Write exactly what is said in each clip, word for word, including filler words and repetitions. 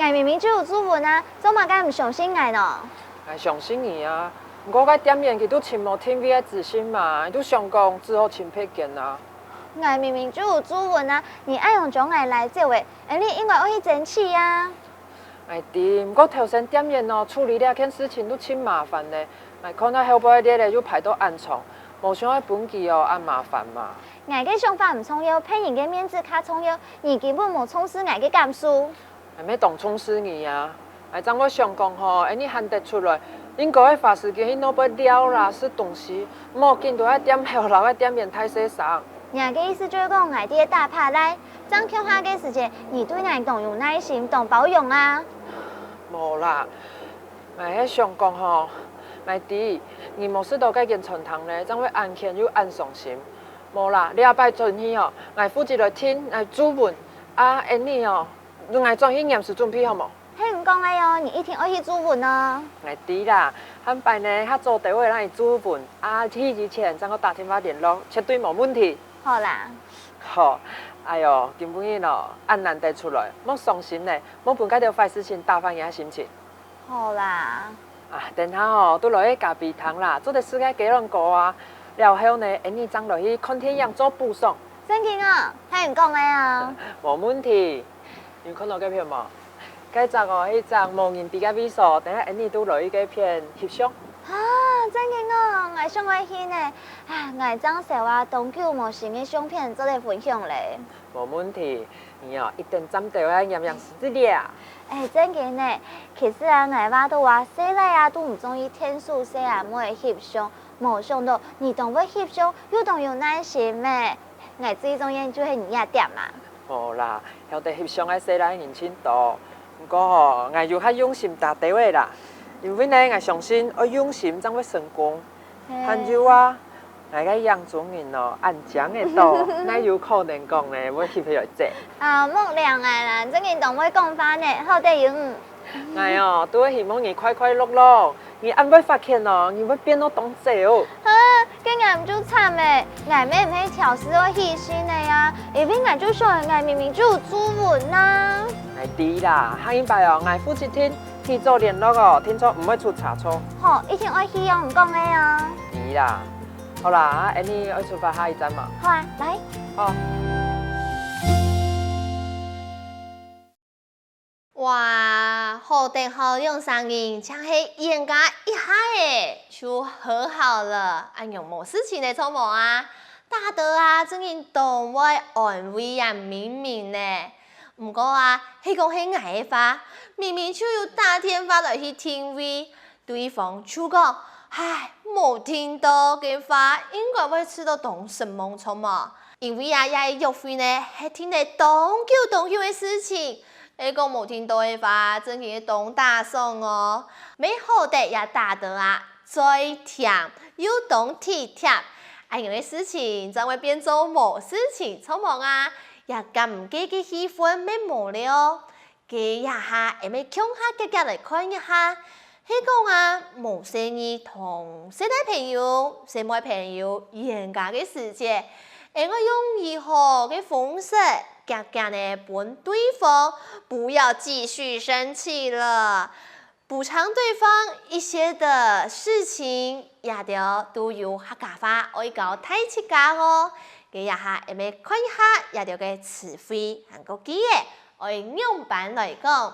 𠊎明明就有注文啊，做麼个毋相信𠊎呢？𠊎相信你啊，毋過該店員佢都尋無訂位个資訊嘛，你都想講只好尋別間啊。𠊎明明就有注文啊，你恁樣將𠊎拉走欸，恁樣應該愛去爭取啊。𠊎知，毋過頭先店員哦處理這件事情都盡麻煩呢，𠊎看到後背列仔又排到恁長，無想愛分佢哦恁麻煩嘛。𠊎个想法毋重要，別人个面子較重要，你根本無重視𠊎个感受。 𠊎乜當重視你啊！𠊎正會想講吼，恁樣喊得出來，應該愛花時間去外背尞啦，食東西，毋好緊在該店口摎該店員大細聲。你个意思就係講𠊎在該打patah，正共下个時節，你對𠊎當有耐心、當包容啊？無啦，𠊎係想講吼，𠊎知你無食到該間餐廳咧，正會恁譴又恁傷心。無啦，這擺轉去吼，𠊎負責來訂，𠊎注文，啊，恁樣哦， 𠊎轉去臨時準備好無？係你講个哦，你一定愛去注文哦。𠊎知啦，下擺呢較早兜仔來注文，啊去以前正過打電話聯絡，絕對無問題。好啦。好，哎喲，今晡日哦，恁難得出來，莫傷心呢，莫分該兜壞事情打翻你个心情。好啦。啊，等下哦，都來去咖啡廳啦，做得食个雞卵糕啊，了後呢，𠊎等正來去看電影做補償。正經哦，係你講个哦。無問題。 你有看到該片無？該隻哦，係一隻無人知个位所，等下𠊎等都來去該片翕相。啊，正經哦，𠊎想愛去呢。啊，𠊎正愁啊，當久無新个相片做得分享咧。無問題，你哦，一等站兜仔黏黏時節咧。哎，正經呢，其實啊，𠊎話著啊，細賴啊都毋中意𢯭手細阿妹翕相，無想到你當會翕相，又當有耐心咩。 𠊎最中意就係你這點啊。無啦，曉得翕相个細賴人盡多，毋過吼，𠊎有較用心打兜仔啦。因為呢，𠊎相信愛用心正會成功。還有啊，𠊎个影中人哦，恁靚个到，哪有可能講呢會翕起來䆀？啊，莫亂來啦，正經當會講話呢，好得有你。 𠊎哦，都會希望你快快樂樂。你恁會發譴哦，你會變到當䆀哦。哈，該𠊎毋就慘咧！𠊎乜毋係挑事愛起性个啊，因為𠊎就想，𠊎明明就有注文啊。𠊎知啦，下一擺哦，𠊎負責訂，提早聯絡哦，定著毋會出差錯。好，一定愛去哦，你講个哦。知啦。好啦，恁樣愛出發下一站嘛。好啊，來。好。 哇，好得好兩儕人淨係冤家一下仔就和好了，恁樣無事情了著無啊？打兜仔正經當會安慰人明明呢。毋過啊，係講係𠊎个話，明明就有打電話來去訂位， 對方就講：「唉，無訂著个話，應該會試著當失望著無？」因為啊，這个約會呢係訂了當久當久个事情，係講無訂著个話，正經係當打爽哦。乜好得這打兜仔，嘴甜又當體貼，恁樣个事情正會變做無事情著無啊？這尷尬个氣氛乜無了哦。 該這下，𠊎等共下遽遽來看一下，係講啊，無細義同細賴朋友、細妹朋友冤家个時節，𠊎等愛用如何个方式，遽遽仔分對方不要繼續生氣了，補償對方一些的事情，這兜都有客家話愛教大自家哦。該這下，𠊎等看一下這兜个詞彙，還過句仔。 愛仰般來講？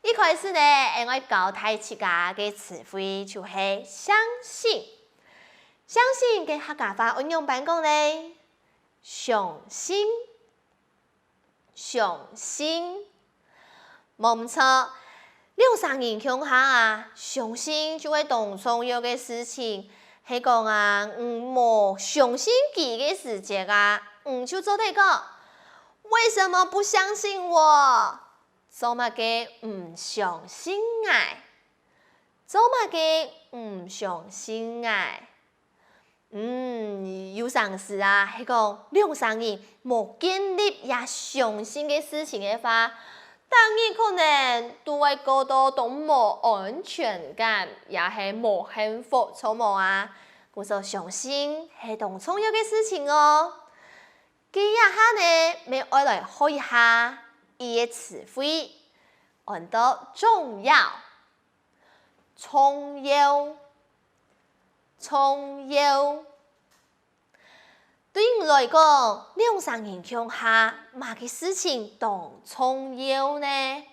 一開始呢，𠊎愛教大自家个詞彙就係相信。相信个客家話愛仰般講呢？相信，相信。無毋著，兩儕人共下啊，相信就係當重要个事情。係講啊，你無相信佢个時節啊，你就做得講：「為什麼不相信我？」 做麼个毋相信𠊎？做麼个毋相信𠊎？嗯，有成時啊，係講兩儕人無建立這相信个事情个話，逐日可能都會過到當無安全感，也係無幸福，著無啊？故所相信係當重要个事情哦。 該這下呢，乜愛來學一下一個詞彙。安到重要，重要，重要。對你來講，兩儕人共下，麼个事情當重要呢？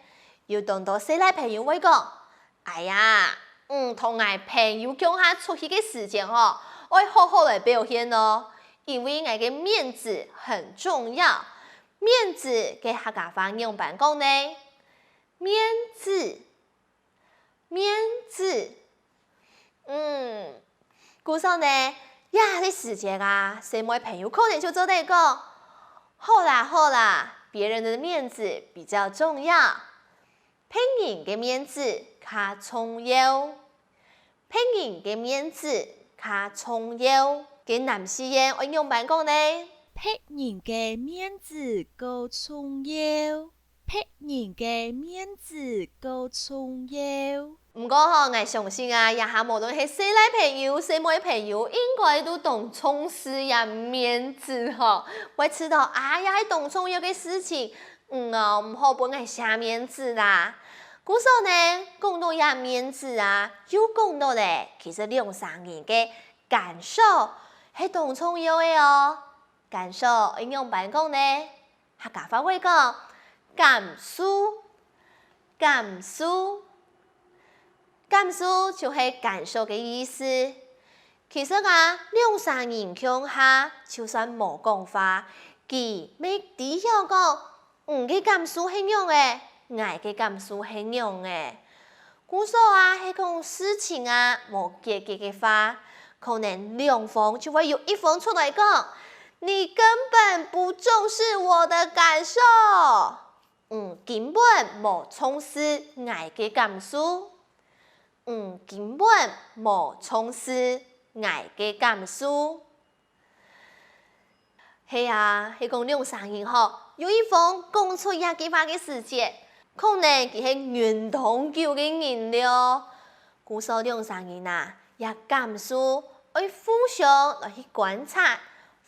有當多細賴朋友會講：「哎呀，你同𠊎朋友共下出去个時間吼，愛好好來表現哦，因為𠊎个面子很重要。」面子个客家話仰般講呢？面子，面子。嗯，故所呢，這个時節啊，細妹朋友可能就做得講：「好啦，好啦，別人的面子比較重要。」別人个面子較重要。別人个面子較重要。該南四縣愛仰般講呢？別人个面子較重要。別人个面子較重要。毋過吼，𠊎相信啊，這下無論係細賴朋友、細妹朋友，應該都當重視這面子吼。會知道啊，這係當重要个事情，嗯哦，毋好分𠊎忒面子啦。故所呢，講到這面子啊，又講到咧，其實兩儕人个感受係當重要个哦。感受愛仰般講呢？客家話會講感受，感受，感受就係感受个意思。其實啊，兩儕人共下，就算無講話，佢乜知曉講 你个感受係仰仔，𠊎个感受係仰仔。故所啊，係講事情啊無解決个話，可能兩方就會有一方出來講：「你根本不重視我的感受，你根本無重視𠊎个感受，你根本無重視𠊎个感受。」 係啊，係講兩儕人吼，有一方講出這句話个時節，可能佢係忍當久个人了。故所兩儕人啊，這感受愛互相來去觀察，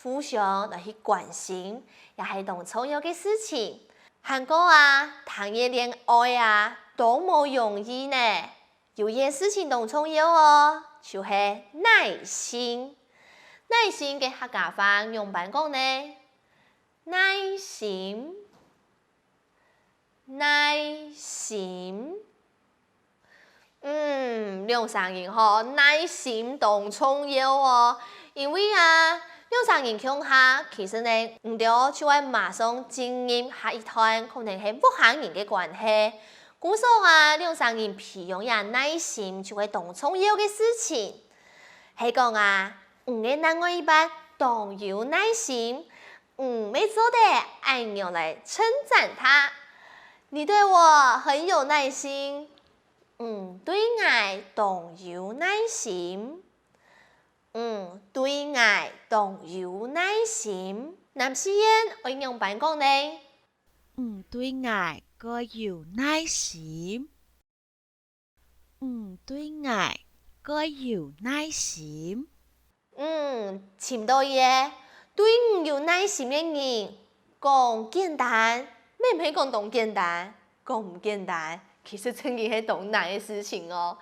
互相來去關心，也係當重要个事情。還過啊，談个戀愛啊，都無容易呢。 有一件事情當重要哦，就係耐心。耐心个客家話仰般講呢？耐心，耐心。嗯，兩儕人吼，耐心當重要哦。因為啊，兩儕人共下，其實呢，你兜就會馬上進入下一段可能係屋下人个關係。 故所啊，兩儕人培養這耐心就係當重要个事情。係講啊，你个另外一半當有耐心，你乜做得恁樣來稱讚他：「你對我很有耐心。」「你對𠊎當有耐心。」「你對𠊎當有耐心。」南四縣愛仰般講呢？ 「你對𠊎蓋有耐心。」「你對𠊎蓋有耐心。」嗯，尋著咧，對你有耐心个人，講簡單，乜毋係講當簡單，講毋簡單，其實真經係當難个事情哦。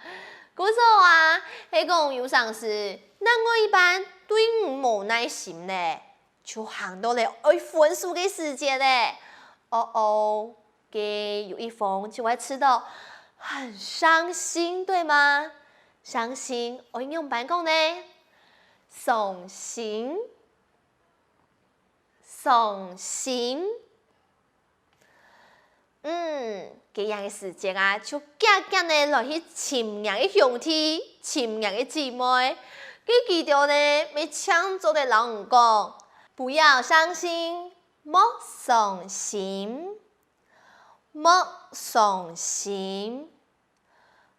故所啊，係講有成時，另外一半對你無耐心咧， 就行到咧愛分手个時節咧。哦哦，該有一方就會感覺到很傷心，對嗎？傷心愛仰般講呢？傷心，傷心。 嗯，該樣个時節啊，就遽遽仔來去尋若个兄弟，尋若个姊妹。該佢兜呢，乜正做得摎你講：「不要傷心，莫傷心，莫傷心。」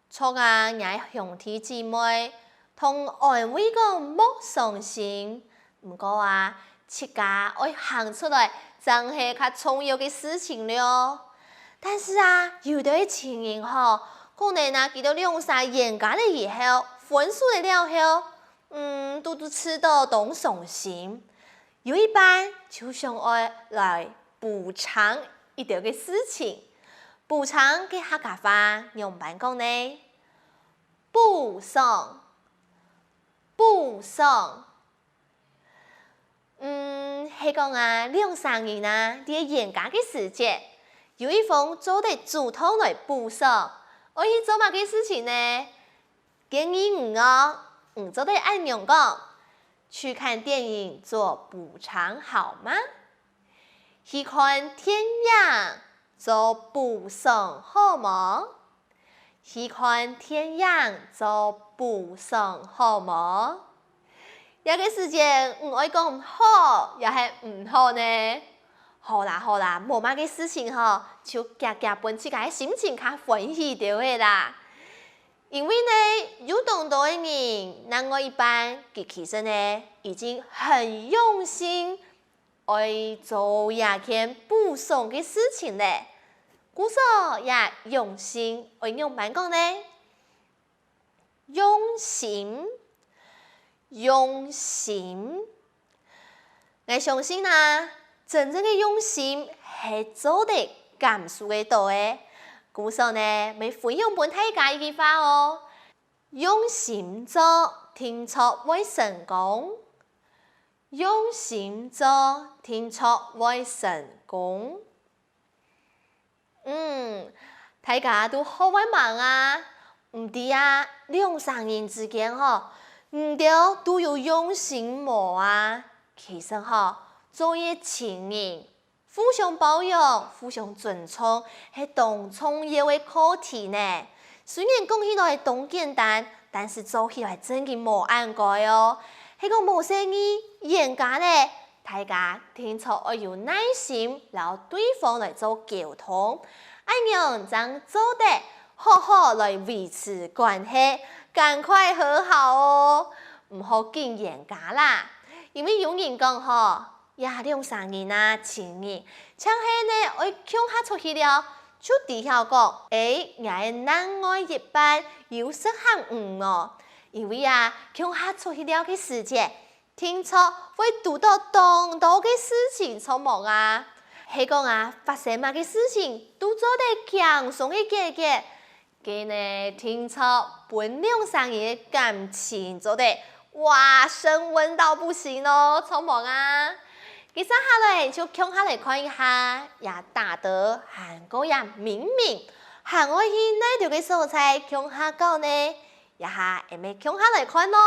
著啊，若兄弟姊妹，同安慰講莫傷心，毋過啊，自家愛行出來，正係較重要个事情了。但是啊，有兜情人吼，可能啊，佢兜兩儕冤家了以後，分手了了後，嗯，都都感覺到當傷心。有一半就想愛來補償一兜个事情，補償个客家話仰般講呢？補償，補償。嗯，係講啊，兩儕人啊，在冤家个時節，有一方做得主動來補償，愛去做麼个事情呢？建議你哦，你做得恁樣講：去看電影做補償好嗎？去看電影做補償好無？去看電影做補償好無？這个時節，你愛講好也係毋好呢？好啦好啦，無麼个事情吼，就遽遽分自家个心情較歡喜兜仔啦。因為呢，有當多个人，另外一半佢其實呢，已經很用心，愛做這件補償个事情咧。故所這用心愛仰般講呢？用心，用心。𠊎相信啊，真正个用心係做得感受得到个。故所呢，愛分享分大家一句話哦：用心做，定著會成功。用心做，定著會成功。嗯，大家都學會吂啊？毋知啊，兩儕人之間吼，你兜都有用心無啊？其實吼，做一个情人，互相包容、互相尊重，係當重要个課題呢。雖然講起來當簡單，但是做起來真經無恁該哦。係講無細義冤家咧，大家定著愛有耐心，摎對方來做溝通，恁樣正做得好好來維持關係，趕快和好哦，毋好緊冤家啦。因為有人講吼，這兩儕人啊，情人，淨係呢愛共下出去尞，就知曉講：「欸，𠊎个另外一半有適合你無？」因為啊，共下出去尞个時節，定著會堵著當多个事情著無啊？係講啊，發生麼个事情都做得輕鬆个解決，該呢，定著分兩儕人个感情做得，哇，升溫到不行哦，著無啊？接下來就共下來看一下，這大德還過這明明，還愛去哪兜个所在共下搞呢？這下𠊎兜共下來看哦。